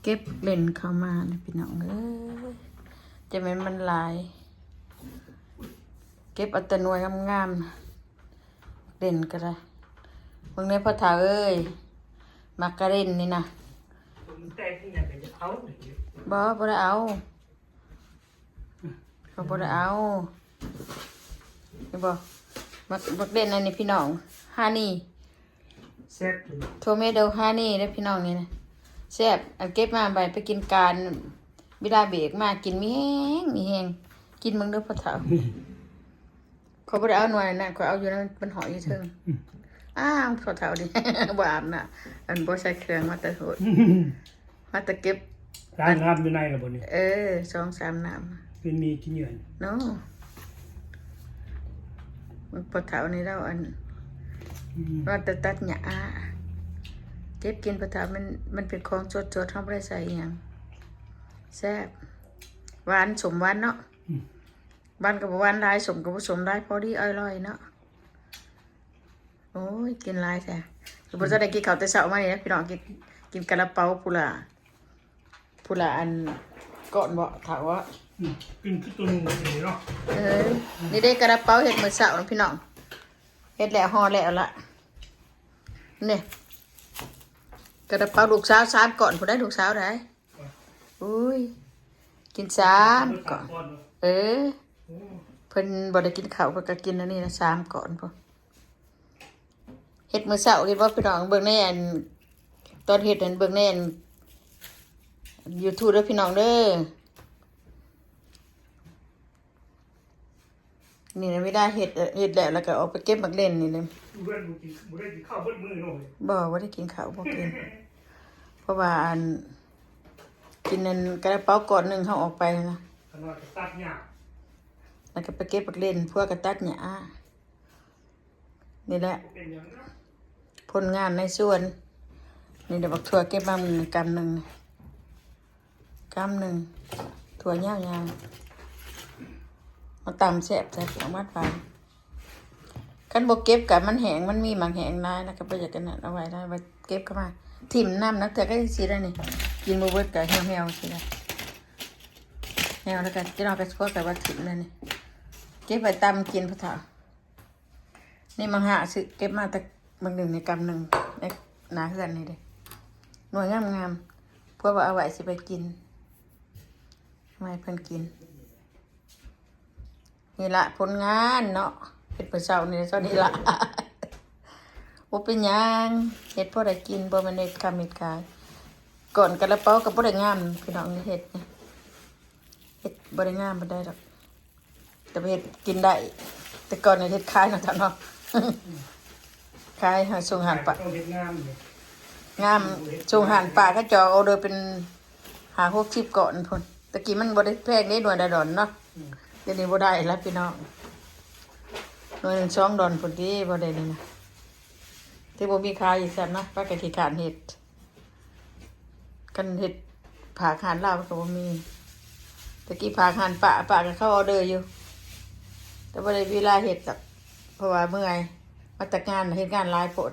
ເກັບເຫຼັ້ນເຂົ້າມານີ້ພີ່ນ້ອງເອີຍ ຈະແມ່ນມັນຫຼາຍ ເກັບເອົາແຕ່ໜ່ວຍງາມໆ ເຫຼັ້ນກໍໄດ້. ເບິ່ງແດ່ພໍ່ເຖົ້າເອີຍ ໝາກກະເຫຼັ້ນນີ້ນະ ແຕ່ທີ່ຍັງກໍຈະເອົານີ້ ບໍ່ ບໍ່ໄດ້ເອົາ ເຂົາບໍ່ໄດ້ເອົາ ເຫັນບໍ່ ໝາກ ໝາກເຫຼັ້ນອັນນີ້ພີ່ນ້ອງ ຮານີ ແຊບຢູ່ ໂທເມໂດຮານີເດ້ພີ່ນ້ອງ ນີ້ນະ ແຊບ. ອັນເກັບມາໄວ້ໄປກິນການ ເວລາເບກມາກິນມີແຮງ ມີແຮງ. ກິນເບິ່ງເດີພໍ່ເຖົ້າ ຂ້ອຍບໍ່ໄດ້ເອົາໜ່ວຍນັ້ນ ຂ້ອຍເອົາຢູ່ນັ້ນ ມັນຫອຍຢູ່ເທິງ. ອ້າວ ພໍ່ເຖົ້ານີ້ ບໍ່ອາບນ້ຳ ອັນບໍ່ໃສ່ເຄື່ອງ ມາແຕ່ໂຫດ ມາແຕ່ເກັບ ລ້າງນ້ຳຢູ່ໃນລະບໍ່ນີ້? ເອີ ສອງສາມນ້ຳ ເປັນມີກິນຢູ່ຫັ້ນເນາະ. ພໍ່ເຖົ້ານີ້ລາວອັນ ອືມ ວ່າແຕ່ຕັດຫຍ້າ ເກັບກິນ ພໍ່ເຖົ້າ ມັນ ມັນເປັນຂອງສົດໆ ເຮົາບໍ່ໄດ້ໃສ່ອີ່ຫຍັງ ແຊບ ຫວານ ສົ້ມຫວານເນາະ. ອືມ ຫວານກໍບໍ່ຫວານຫຼາຍ ສົ້ມກໍບໍ່ສົ້ມຫຼາຍ ພໍດີອະລ່ອຍເນາະ. ໂອ້ຍ ກິນຫຼາຍແທ້ ຄືບໍ່ທັນໄດ້ກິນເຂົ້າແຕ່ເຊົ້າມານີ້ນະພີ່ນ້ອງ ກິນ ກິນກະລາເປົາພຸ້ນລະ ພຸ້ນລະ ອັນ ກ້ອນເບາະ ເຖົ້າເບາະ. ອືມ ກິນຄືໂຕໜຶ່ງນີ້ເນາະ. ເອີ ນີ້ເດ້ກະລາເປົາເຮັດມື້ເຊົ້ານະພີ່ນ້ອງ ເຮັດແລ້ວຫໍ່ແລ້ວລະ ນີ້ ກະລາເປົາລູກສາວສາມກ້ອນພຸ້ນໃດ໋ ລູກສາວໃດ. ອຸ້ຍ ກິນສາມກ້ອນ ເອີ ໂອ້ ເພິ່ນບໍ່ໄດ້ກິນເຂົ້າ ເພິ່ນກໍກິນອັນນີ້ລະສາມກ້ອນພຸ້ນ. ເຮັດມື້ເຊົ້າ ເຫັນບໍ່ພີ່ນ້ອງ ເບິ່ງໃນອັນ ຕອນເຮັດນັ້ນ ເບິ່ງໃນອັນ YouTube ເດີພີ່ນ້ອງເດີ. ນີ້ນະ ເວລາເຮັດ ເຮັດແລ້ວ ແລ້ວກໍອອກໄປເກັບໝາກເຫຼັ້ນນີ້ນະ. ຢູ່ເຮືອນບໍ່ກິນ ບໍ່ໄດ້ກິນເຂົ້າເບິດມື້ເນາະ. ບໍ່ ບໍ່ໄດ້ກິນເຂົ້າ ບໍ່ກິນ ເພາະວ່າອັນ ກິນອັນກະລາເປົາກ້ອນໜຶ່ງ ເຮົາອອກໄປນະ ຂ້ານ້ອຍກໍຕັດຫຍ້າ ແລ້ວກໍໄປເກັບໝາກເຫຼັ້ນ ຜົວກໍຕັດຫຍ້າ. ນີ້ແຫຼະ ບໍ່ເປັນຫຍັງເນາະ ຜົນງານໃນສວນ. ນີ້ແຫຼະ ບັກຖົ່ວເກັບມາມື້ນີ້ກຳໜຶ່ງ ກຳໜຶ່ງ ຖົ່ວຍາວໆ ມາຕຳແຊບໃສ່ ເອົາມາຫວານ. ຄັນບໍ່ເກັບກະມັນແຫ້ງ ມັນມີໝາກແຫ້ງຫຼາຍ ແລ້ວກໍບໍ່ຢາກອັນນັ້ນ ເອົາໄວ້ຫຼາຍ ໄວ້ເກັບເຂົ້າມາ ຖິ້ມນຳ. ນັກເທື່ອກໍຊິໄດ້ນີ້ ກິນບໍ່ເບິດກໍແຫ້ວໆ ຊິໄດ້ ແຫ້ວແລ້ວກໍ ເຈົ້ານ້ອຍກໍພວກກໍວ່າຖິ້ມແລ້ວນີ້ ເກັບໄວ້ຕຳກິນ ພໍ່ເຖົ້າ. ນີ້ໝາກຫາກ ຊື້ເກັບມາແຕ່ໝາກໜຶ່ງໃນກຳໜຶ່ງ ໃນໜ້າເຮືອນນີ້ເດ້ ໜ່ວຍງາມໆ ພວກວ່າເອົາໄວ້ຊິໄປກິນ ເອົາໄວ້ໃຫ້ເພິ່ນກິນ. ນີ້ລະຜົນງານເນາະ ເຮັດມື້ເຊົ້ານີ້ ເຊົ້ານີ້ລະ ບໍ່ເປັນຫຍັງ ເຮັດພໍໄດ້ກິນ ບໍ່ແມ່ນເຮັດຄ້າເຮັດຂາຍ. ກ້ອນກະລາເປົາກໍບໍ່ໄດ້ງາມ ພີ່ນ້ອງ ເຮັດນີ້ ເຮັດບໍ່ໄດ້ງາມປານໃດດອກ. ແຕ່ວ່າເຮັດກິນໄດ້ ແຕ່ກ່ອນນີ້ເຮັດຂາຍເນາະ ເຈົ້າເນາະ ຂາຍໃຫ້ສົ່ງຮ້ານປ້າ ຕ້ອງເຮັດງາມນີ້ ງາມ ສົ່ງຮ້ານປ້າເຂົາເຈົ້າ ອອເດີເປັນຫ້າຫົກສິບກ້ອນພຸ້ນ. ແຕ່ກີ້ມັນບໍ່ໄດ້ແພງເດ້ ໜ່ວຍລະດອນເນາະ ອືມ ດຽວນີ້ບໍ່ໄດ້ລະພີ່ນ້ອງ ໜ່ວຍໜຶ່ງສອງດອນພຸ້ນຕິ ບໍ່ໄດ້ນີ້ນະ ແຕ່ບໍ່ມີຂາຍອີກຊ້ຳນະ ປາກໍຂີ້ຄ້ານເຮັດ. ຄັນເຮັດຝາກຮ້ານລາວມັນກໍບໍ່ມີ ແຕ່ກີ້ຝາກຮ້ານປ້າ ປ້າກໍເຂົ້າອອເດີຢູ່ ແຕ່ບໍ່ໄດ້ເວລາເຮັດດອກ ເພາະວ່າເມື່ອຍ ມາແຕ່ງານ ເຮັດງານຫຼາຍໂພດ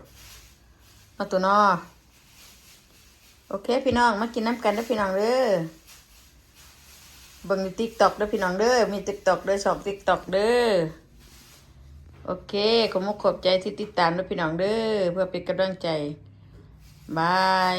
ເນາະ ໂຕເນາະ. ໂອເຄພີ່ນ້ອງ ມາກິນນຳກັນເດີພີ່ນ້ອງເດີ ເບິ່ງຢູ່ຕິກຕັອກເດີພີ່ນ້ອງເດີ ມີຕິກຕັອກເດີ ຊ່ອງຕິກຕັອກເດີ. ໂອເຄ ຂອບມຸກຂອບໃຈທີ່ຕິດຕາມເດີພີ່ນ້ອງເດີ ເພື່ອເປັນກຳລັງໃຈ ບາຍ.